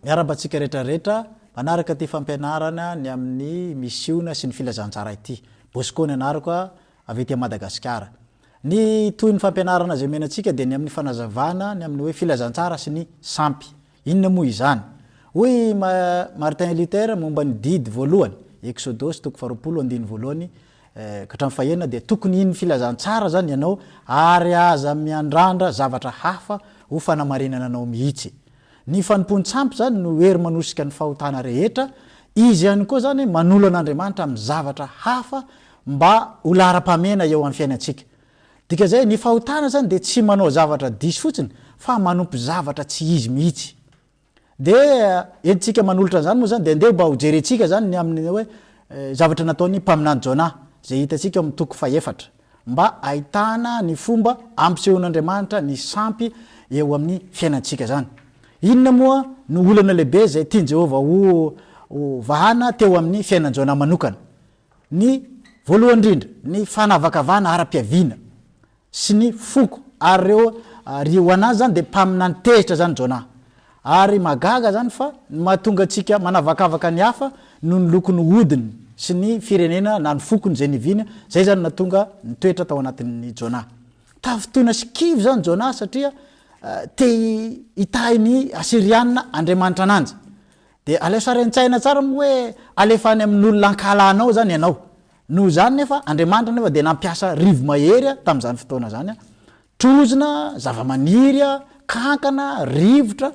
Miarahaba antsika rehetra rehetra manaraka ity fampianarana ny amin'ny misiona sy ny filazantsara ity. Bosco ny anarako avy ety Madagasikara. Ny tohin'ny fampianarana izay omena antsika dia ny amin'ny fanazavana ny amin'ny hoe filazantsara sy ny sampy. Inona moa izany? Hoy i Martin Luther momba ny didy voalohany, Eksodosy toko faharoapolo andininy voalohany ka hatramin'ny fahenina dia tokony hino ny filazantsara izany ianao ary aza miandrandra zavatra hafa ho fanamarinana anao mihitsy. Ny fanompoan-tsampy izany no hery manosika ny fahotana rehetra, izy ihany koa izany manolo an'Andriamanitra amin'ny zavatra hafa mba ho laharam-pahamehana eo amin'ny fiainantsika. Dikazay, ny fahotana izany dia tsy manao zavatra diso fotsiny fa manompo zavatra tsy izy mihitsy. Dia entintsika manolotra an'izany moa izany dia andeha mba ho jerentsika izany ny amin'ny hoe zavatra nataon'ny mpaminany Jonah izay hitantsika ao amin'ny toko fahefatra mba ahitana ny fomba ampisehoan'Andriamanitra ny sampy eo amin'ny fiainantsika izany. Inona moa no olana lehibe izay tian'i Jehovah ho ho vahana teo amin'ny fiainan'i Jonah manokana? Ny voalohany indrindra, ny fanavakavahana ara-piaviana sy ny foko ary ireo ry ho an'azy zany dia mpaminany tezitra zany Jonah. Ary mahagaga zany fa ny mahatonga antsika manavakavaka ny hafa noho ny lokon'ny hodiny sy ny firenena na ny fokony izay niviany, zay zany nahatonga ny toetra tao anatin'ny Jonah. Tafintohina sy kivy zany Jonah satria te hitahy ny Asyriana andriamanitra ananjy. Dia aleo sary an-tsaina tsara moa hoe alefa any amin'olona ankahala anao zany ianao. Noho izany nefa, Andriamanitra nefa dia nampiasa rivo-mahery tamin'izany fotoana izany, trozona, zava-maniry, kankana, rivotra,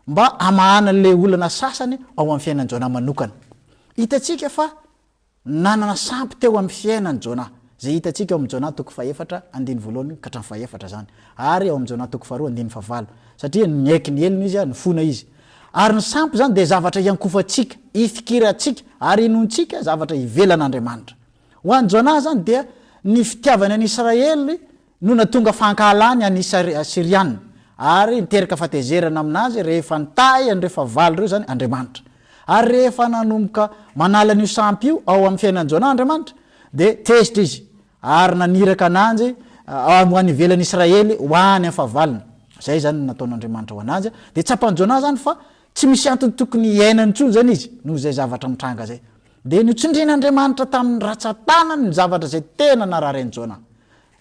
mba hamahana an'ilay olana sasany ao amin'ny fiainan'i Jonah manokana. Hitantsika fa nanana sampy teo amin'ny fiainan'i Jonah, izay hitantsika ao amin'ny Jonah toko fahefatra andininy voalohany ka hatramin'ny fahefatra izany, ary ao amin'ny Jonah toko faharoa andininy fahavalo, satria niaiky ny helony izy, nifona izy. Ary ny sampy izany dia zavatra iankofantsika, ifikirantsika, ary inoantsika zavatra ivelan'Andriamanitra. Ho an'i Jonah izany dia ny fitiavany an'i Israely no nahatonga fankahalany an'i Asyriana, ary niteraka fahatezerana aminazy rehefa nitahy an'ireo fahavalo ireo izany Andriamanitra. Ary rehefa nanomboka manala an'io sampy io ao amin'ny fiainan'i Jonah Andriamanitra, dia tezitra izy, ary naniraka ananjy ho any ivelan'i Israely ho any amin'ny fahavalony. Izay izany no nataon'Andriamanitra ho ananjy. Dia tsapan'i Jonah izany fa tsy misy antony tokony hiainany intsony izany izy, noho izay zavatra mitranga izay. Dia notsindrin'Andriamanitra tamin'ny ratsan-tanany ny zavatra izay tena narary an'i Jonah.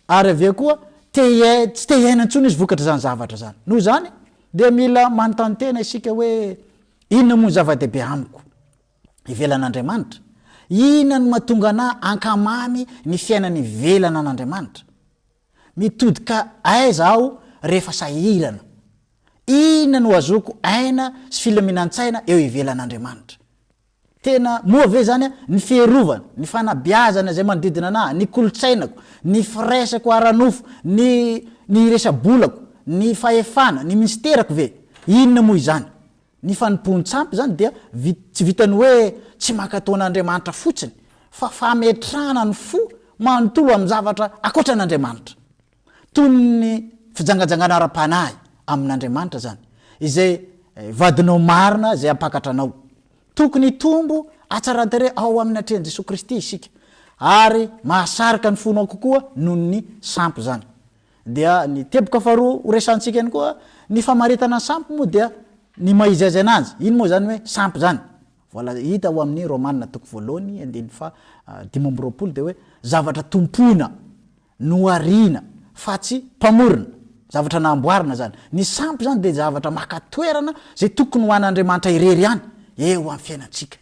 Ary avy eo koa, te hiai, tsy te hiaina intsony izy vokatr'izany zavatra izany. Noho izany, dia mila manontany tena isika hoe, Inona moa no zava-dehibe amiko ivelan'Andriamanitra? Inona no mahatonga anà hankamamy ny fiainana ivelana an'Andriamanitra? Mitodika aiza aho rehefa sahirana? Inona no azoako aina sy filaminan-tsaina eo ivelan'Andriamanitra? Tena, moa ve izany ny fiarovana, ny fanabeazana izay manodidina anà, ny kolontsainako, ny firaisako ara-nofo, ny ny resa-bolako, ny fahefana, ny minisiterako ve? Inona moa izany? Ny fanompoan-tsampy izany dia vi tsy vitan'ny hoe tsy mankatò an'Andriamanitra fotsiny, fa fametrahana ny fo manontolo amin-javatra ankoatra an'Andriamanitra. Toy ny fijangajangana ara-panahy amin'Andriamanitra izany, izay vadinao marina izay hampakatra anao. Tokony hitombo hatsaran-tarehy ao amin'ny atrehan'i Jesoa Kristy isika, ary mahasarika ny fonao kokoa noho ny sampy izany. Dia ny teboka faharoa horesahantsika ihany koa, ny famaritana ny sampy moa dia ny maha izy azy ananjy. Ino moa izany hoe sampy izany? Voalaza hita ao amin'ny Romana toko voalohany andininy faha 25 dia hoe zavatra tompoina nohariana fa tsy mpamorona, zavatra namboarina zany. Ny sampy zany dia zavatra maka toerana zay tokony ho an'Andriamanitra irery ihany eo amin'ny fiainantsika.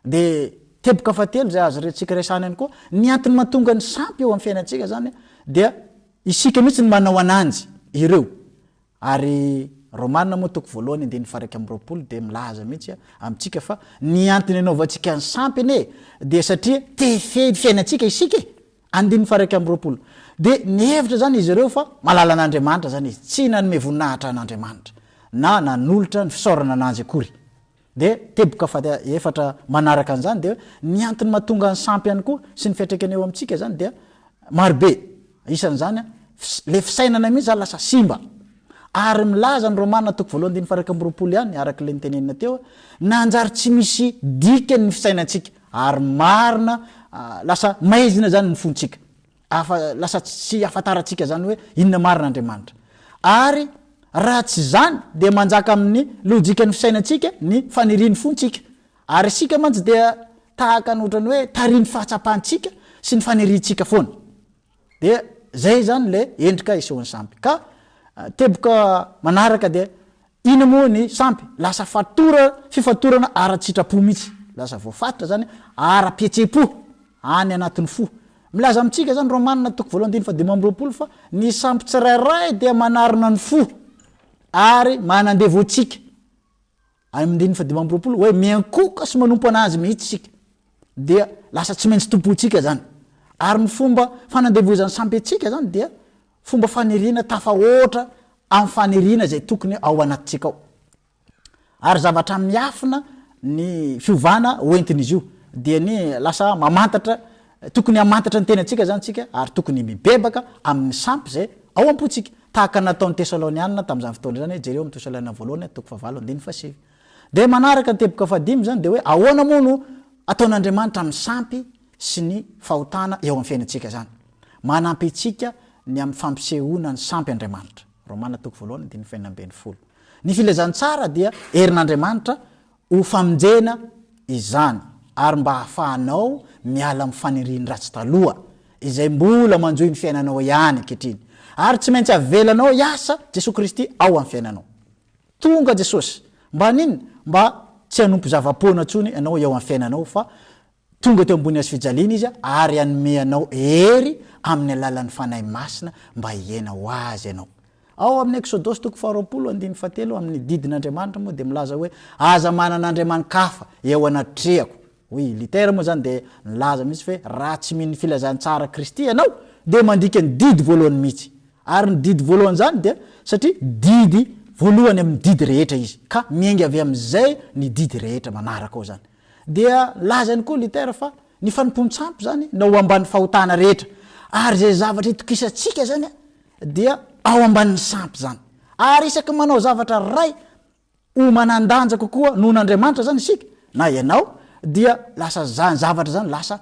Dia teboka fahatelo zay azo rentsika resahana ihany koa, ny antony mahatonga ny sampy eo amin'ny fiainantsika zany dia isika mihitsy no manao ananjy ireo. Ary Romana moa toko voalohany andininy faha 21 dia milaza mihitsy amintsika fa ny antony anaovantsika ny sampy anie dia satria te hifehy ny fiainantsika isika e! Andininy faha 21. Dia nihevitra izany izy ireo fa malala an'Andriamanitra izany izy, tsy nanome voninahitra an'Andriamanitra na nanolotra ny fisaorana ananjy akory. Dia teboka faha efatra manaraka an'izany dia ny antony mahatonga ny sampy ihany koa sy ny fiantraikany eo amintsika izany dia marobe. Isan'izany le fisainana mihitsy zany lasa simba. Ary milaza ny Romana toko voalohany andininy faha 21 ihany araka ilay notenenina teo, nanjary tsy misy dikany ny fisainantsika ary marina lasa maizina izany ny fontsika. Afa, lasa tsy ahafantarantsika izany hoe inona marina Andriamanitra. Ary. Raha tsy izany dia manjaka amin'ny lojikan'ny fisainantsika ny fanirian'ny fontsika. Ary isika mantsy dia tahaka ny ohatran'ny hoe tarihin'ny fahatsapantsika sy ny faniriantsika foana. Dia zay izany le endrika isehoan'ny sampy. Ka teboka manaraka dia inona moa ny sampy? Lasa fatora, fifatorana ara-tsitrapo mihitsy. Lasa voafatotra zany ara-pihetseham-po any anatin'ny fo. Milaza amintsika zany Romana toko voalohany andininy faha 25 fa ny sampy tsirairay dia manarona ny fo ary manandevo antsika. Any amin'ny andininy faha 25 hoe miankohoka sy manompo an'Azy mihitsy isika dia lasa tsy maintsy tompointsika izany. Ary ny fomba fanandevozan'ny sampy antsika izany dia fomba faniriana tafahoatra amin'ny faniriana izay tokony ao anatintsika ao. Ary zavatra miafina ny fiovana hoentin'izy io dia ny lasa mamantatra, tokony hamantatra ny tenantsika izany isika ary tokony mibebaka amin'ny sampy izay ao am-pontsika. Tahaka ny nataon'ny Tesalonianina tamin'izany fotoana izany, jereo amin'ny Tesalonianina voalohany, toko fahavalo, andininy fahasivy. Dia manaraka ny teboka fahadimy izany dia hoe ahoana moa no ataon'Andriamanitra amin'ny sampy sy ny fahotana eo amin'ny fiainantsika izany? Manampy antsika ny amin'ny fampisehoana ny sampy Andriamanitra. Romana toko voalohany, andininy fahenina ambinifolo. Ny filazantsara dia herin'Andriamanitra Ho famonjena izany, ary mba hahafahanao miala amin'ny fanirian-dratsy taloha, izay mbola manjohy ny fiainanao ihany ankehitriny. Ary tsy maintsy avelanao hiasa Jesoa Kristy ao amin'ny fiainanao. Tonga Jesosy. Mba haninona? Mba tsy hanompo zava-poana intsony ianao eo amin'ny fiainanao, fa Tonga teo ambony hazofijaliana Izy ary hanome anao hery amin'ny alalan'ny Fanahy Masina mba hiaina ho Azy ianao. Ao amin'ny Eksodosy toko faharoapolo andininy fahatelo amin'ny didin'Andriamanitra moa dia milaza hoe aza manana andriamani-kafa eo anatrehako. Hoy i Luther moa izany dia nilaza mihitsy hoe raha tsy mino ny filazantsara Kristy ianao dia mandika ny didy voalohany mihitsy. Ary ny didy voalohany izany dia satria didy voalohany amin'ny didy rehetra izy ka miainga avy amin'izay ny didy rehetra manaraka ao izany. Dia nilaza ihany koa Luther fa ny fanompoan-tsampy izany no ao ambanin'ny fahotana rehetra, ary izay zavatra itokisantsika izany dia ao ambanin'ny sampy izany. Ary isaky ny manao zavatra iray ho manan-danja kokoa noho an'Andriamanitra izany isika, na ianao, dia lasa izany zavatra izany lasa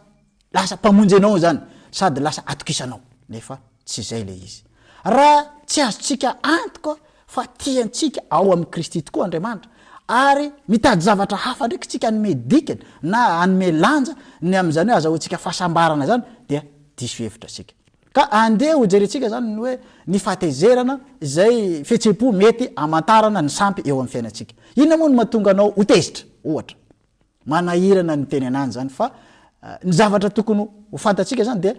lasa mpamonjy anao izany, sady lasa atokisanao. Nefa Tsy izay ilay izy. Raha tsy azontsika antoka fa tia antsika ao amin'i Kristy tokoa Andriamanitra, ary mitady zavatra hafa ndraiky tsika hanome dikany na hanome lanja ny amin'izany hoe azahoantsika fahasambarana izany, dia diso hevitra isika. Ka andeha hojerentsika izany ny hoe ny fahatezerana izay fihetseham-po mety hamantarana ny sampy eo amin'ny fiainantsika. Inona moa no mahatonga anao ho tezitra, ohatra? Manahirana ny miteny anany izany fa ny zavatra tokony ho fantatsika izany dia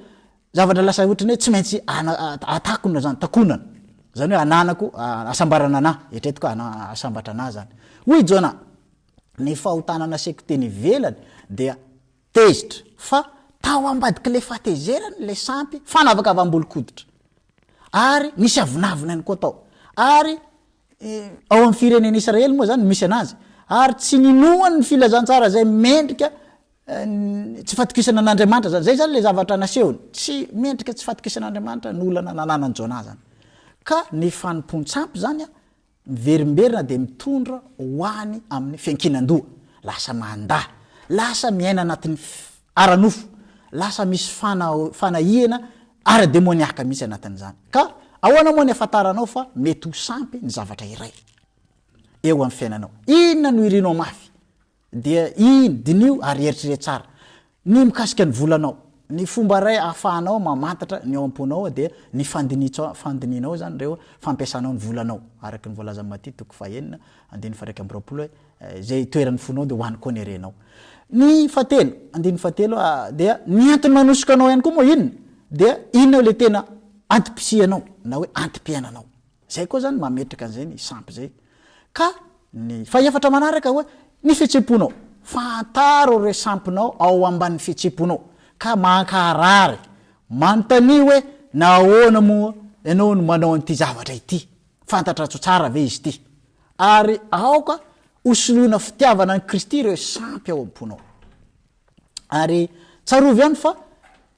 zavatra lasa ohatran'ny hoe tsy maintsy atakona izany, takonana. Izany hoe ananako, asambarana anà, eritreretiko hoe asambatra anà izany. Hoy i Jona, ny fahotana nasehoko teny ivelany dia tezitra, fa tao ambadik'ilay fahatezerany ilay sampy fanavakavam-bolon-koditra. Ary nisy avonavona ihany koa tao. Ary Ao amin'ny firenena Israely moa izany no misy anazy, ary tsy ninoany ny filazantsara izay mendrika tsy fatokisana an'Andriamanitra izany. Izay izany ilay zavatra nasehony. Tsy mendrika tsy fatokisana an'Andriamanitra ny olana nananan'i Jonah izany. Ka ny fanompoan-tsampy izany miverimberina dia mitondra ho any amin'ny fiankinan-doha. Lasa mandà. Lasa miaina anatin'ny ara-nofo. Lasa misy fanahiana ara-demoniaka mihitsy anatin'izany. Ka ahoana moa ny ahafantaranao fa mety ho sampy ny zavatra iray eo amin'ny fiainanao? Inona no irinao mafy? Dia iny, diniho ary eritrereto tsara. Ny mikasika ny volanao. Ny fomba iray ahafahanao mamantatra ny ao am-ponao dia ny fandinihinao izany ireo fampiasanao ny volanao. Araka ny voalazan'i Matio toko fahenina andininy faha-21 hoe Izay itoeran'ny fonao dia ho any koa ny harenao. Ny fahatelo, andininy fahatelo dia ny antony manosika anao ihany koa moa inona? Dia inona ilay tena antom-pisianao na hoe antom-piainanao. Izay koa izany mametraka an'izay ny sampy izay. Ka ny fahefatra manaraka hoe ny fihetseham-ponao. Fantaro ireo sampinao ao ambanin'ny fihetseham-ponao ka mankaharary. Manontania hoe nahoana moa ianao no manao an'ity zavatra ity? Fantatrao tsara ve izy ity? Ary aoka hosoloina fitiavana an'i Kristy ireo sampy ao am-ponao. Ary tsarovy ihany fa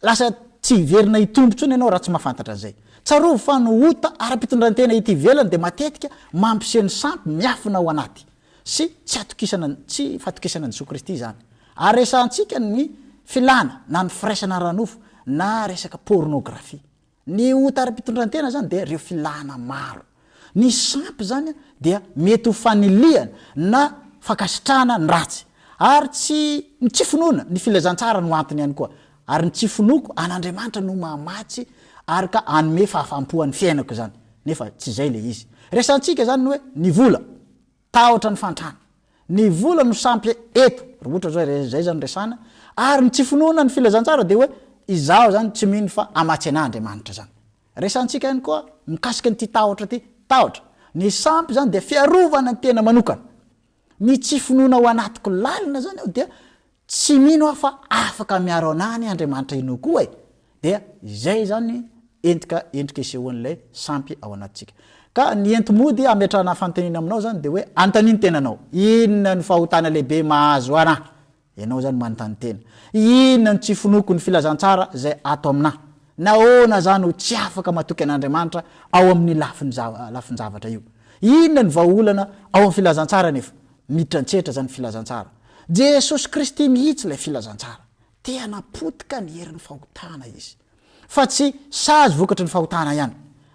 lasa tsy hiverina hitombo intsony ianao raha tsy mahafantatra an'izay. Tsarovy fa ny ota ara-pitondrantena ety ivelany dia matetika mampiseho ny sampy miafina ao anaty sy tsy atokisana tsy fatokisana an'i Jesoa Kristy izany. Ary resahantsika ny filàna na ny firaisana ara-nofo na resaka pornographie. Ny ota ara-pitondrantena izany dia ireo filàna maro. Ny sampy izany dia mety ho fanilihana na fankasitrahana ny ratsy. Ary tsy ny tsy finoana ny filazantsara no antony ihany koa. Ary ny tsy finoako an'Andriamanitra no mamatsy ary ka hanome fahafaham-po an'ny fiainako izany. Nefa tsy izay ilay izy. Resahantsika izany ny hoe ny vola. Tahotra ny fahantrana. Ny vola no sampy eto, raha ohatra zao hoe zay zany resahana, ary ny tsy finoana ny filazantsara dia hoe izaho zany tsy mino fa hamatsy anah Andriamanitra zany. Resahantsika ihany koa mikasika an'ity tahotra ity, tahotra. Ny sampy zany dia fiarovana ny tena manokana. Ny tsy finoana ao anatiko lalina zany aho dia Tsy mino aho fa afaka miaro anah anie Andriamanitra inoako koa e! Dia izay izany endrika endrika isehoan'ilay sampy ao anatintsika. Ka ny enti-mody hametrahana fanontaniana aminao izany dia hoe anontanio ny tenanao, inona no fahotana lehibe mahazo anah? Ianao izany manontany tena. Inona no tsy finoako ny filazantsara izay ato aminah? Nahoana za no tsy afaka matoky an'Andriamanitra ao amin'ny lafiny lafin-javatra io? Inona no vahaolana ao amin'ny filazantsara anefa? Miditra an-tsehatra izany filazantsara. Jesosy Kristy mihitsy ilay filazantsara. Te hanapotika ny herin'ny fahotana Izy. Fa tsy sazy vokatry ny fahotana ihany.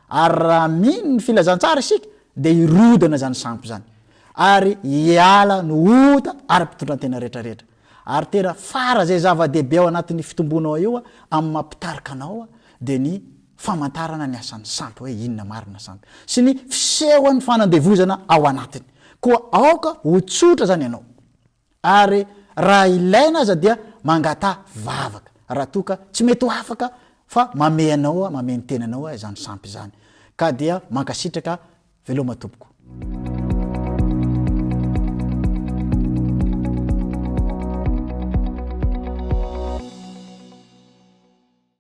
Ary raha mino ny filazantsara isika dia hirodana izany sampy izany. Ary hiala ny ota ara-pitondran-tena rehetra rehetra. Ary tena fara izay zava-dehibe ao anatin'ny fitombonao io amin'ny maha mpitarika anao dia ny famantarana ny asan'ny sampy hoe inona marina sampy sy ny fisehoan'ny fanandevozana ao anatiny. Koa aoka ho tsotra izany ianao. Ary raha ilaina aza dia mangataha vavaka raha toa ka tsy mety ho afaka fa mamehy anao mamehy ny tenanao izany sampy izany. Ka dia mankasitraka veloma tompoko.